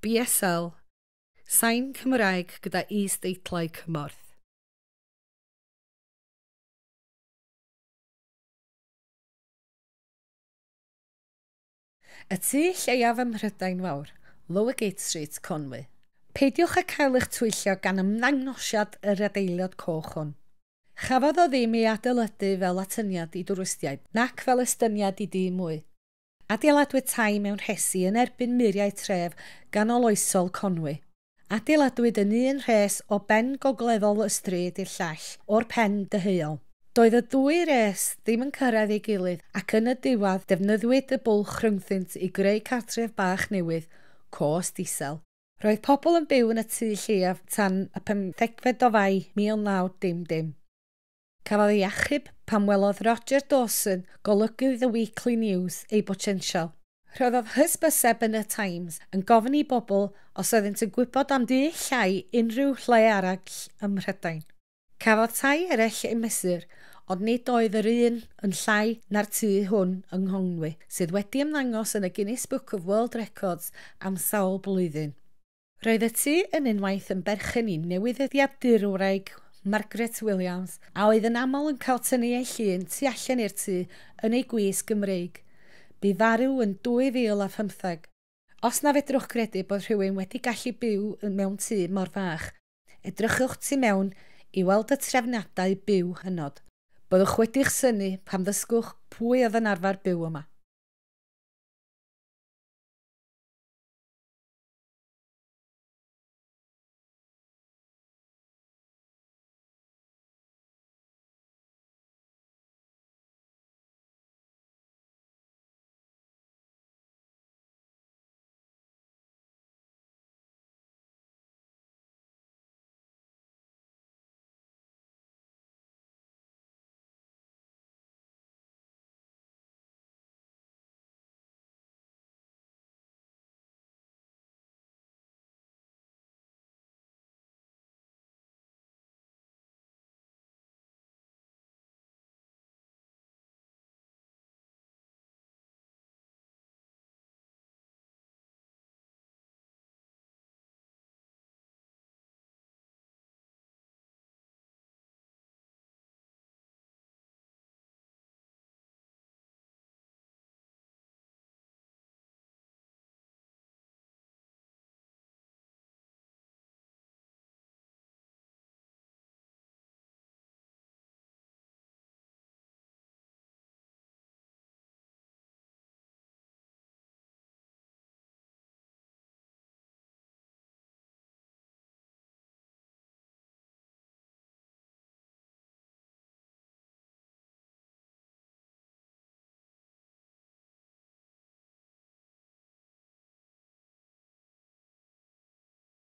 BSL, Sain Cymraeg gyda is-deitlau cymorth. Y tŷ lleiaf ym Mhrydain Fawr, Lower Gate Street, Conwy. Peidiwch â cael eich twyllo gan ymddangosiad yr adeilad coch hwn. Chafodd o ddim ei adeiladu fel atyniad i dwristiaid, nac fel estyniad i dŷ mwy. Adeiladwyd tai mewn rhesi yn erbyn muriau tref ganoloesol Conwy. Adeiladwyd yn un rhes o ben gogleddol y stryd i'r llall, o'r pen deheuol. Doedd y ddwy res ddim yn cyrraedd ei gilydd ac yn y diwedd defnyddiwyd y bwlch rhyngddynt i greu cartref bach newydd, cost isel. Roedd pobl yn byw yn y tŷ lleiaf tan y 15fed o Fai 1900. Cafodd ei achub pan welodd Roger Dawson, golygydd The Weekly News, ei botensial. Rhoddodd hysbyseb yn y Times yn gofyn i bobl os oeddynt yn gwybod am dŷ llai unrhyw lle arall ym Mhrydain. Cafodd tai eraill eu mesur, ond nid oedd yr un yn llai na'r tŷ hwn yng Nghonwy, sydd wedi ymddangos yn y Guinness Book of World Records am sawl blwyddyn. Roedd y tŷ yn unwaith yn berchen i newyddiadurwraig Margaret Williams, a oedd yn aml yn cael tynnu ei llun tu allan i'r tŷ yn ei gwisg Gymreig. Bu farw yn 2015. Os na fedrwch credu bod rhywun wedi gallu byw mewn tŷ mor fach, edrychwch tu mewn i weld y trefniadau byw hynod. Byddwch wedi'ch synnu pan ddysgwch pwy oedd yn arfer byw yma.